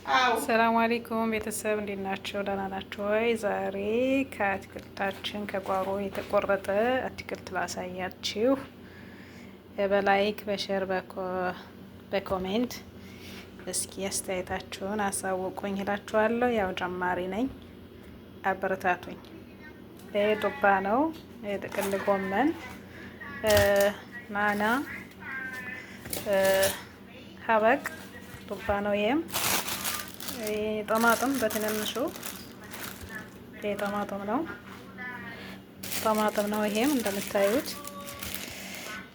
ሰላም አለይኩም ቤተሰብ እንዴት ናቸው? ደህና ናቸው ወይ? ዛሬ ከአትክልታችን ከጓሮ የተቆረጠ አትክልት ላሳያችሁ። በ like፣ በ share፣ በ comment እስኪ አስተያየታችሁን አሳውቁኝ እላችኋለሁ። ያው ጀማሪ ነኝ፣ አበረታቱኝ። ይሄ ዱባ ነው፣ የጥቅል ጎመን፣ ናና፣ ሀበቅ ዱባ ነው። ይሄም ጠማጥም በትንንሹ ይሄ ጠማጥም ነው፣ ጠማጥም ነው። ይሄም እንደምታዩት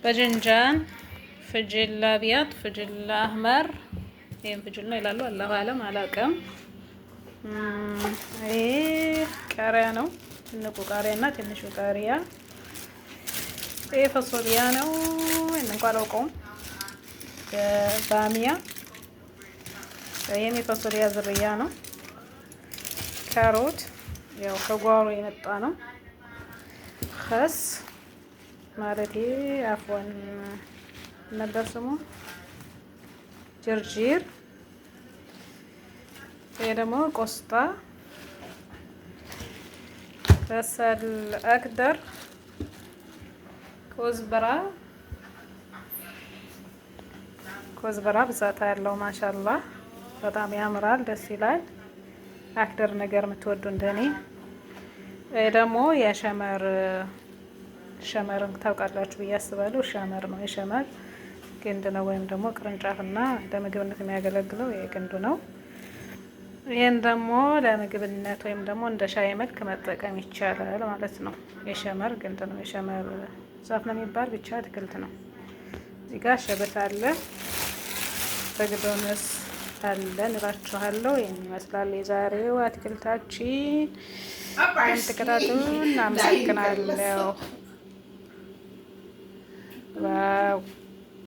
በጅንጃን ፍጅል አብያት፣ ፍጅል አህመር፣ ይሄም ፍጅል ነው ይላሉ። አላሁ አለም አላውቅም። ይሄ ቃሪያ ነው፣ ትልቁ ቃሪያ እና ትንሹ ቃሪያ። ይሄ ፈሶሊያ ነው፣ እንኳን አላውቀውም። ባሚያ ይህም የፈሶሊያ ዝርያ ነው። ካሮት ያው ከጓሮ የመጣ ነው። ከስ ማለቴ አፍወን ነበር ስሙ ጅርጅር። ይሄ ደግሞ ቆስጣ፣ በሰል አክደር፣ ኮዝበራ ኮዝበራ ብዛት ያለው ማሻአላህ በጣም ያምራል፣ ደስ ይላል። አክደር ነገር የምትወዱ እንደኔ ደግሞ የሸመር ሸመርን ታውቃላችሁ ብዬ አስባለሁ። ሸመር ነው፣ የሸመር ግንድ ነው ወይም ደግሞ ቅርንጫፍና ለምግብነት የሚያገለግለው የግንዱ ነው። ይህን ደግሞ ለምግብነት ወይም ደግሞ እንደ ሻይ መልክ መጠቀም ይቻላል ማለት ነው። የሸመር ግንድ ነው፣ የሸመር ዛፍ ነው የሚባል ብቻ አትክልት ነው። እዚህ ጋር ሸበት አለ፣ በግዶንስ አለን እላችኋለሁ። ይህን ይመስላል የዛሬው አትክልታችን። ተከታተሉን። አመሰግናለሁ። Wow.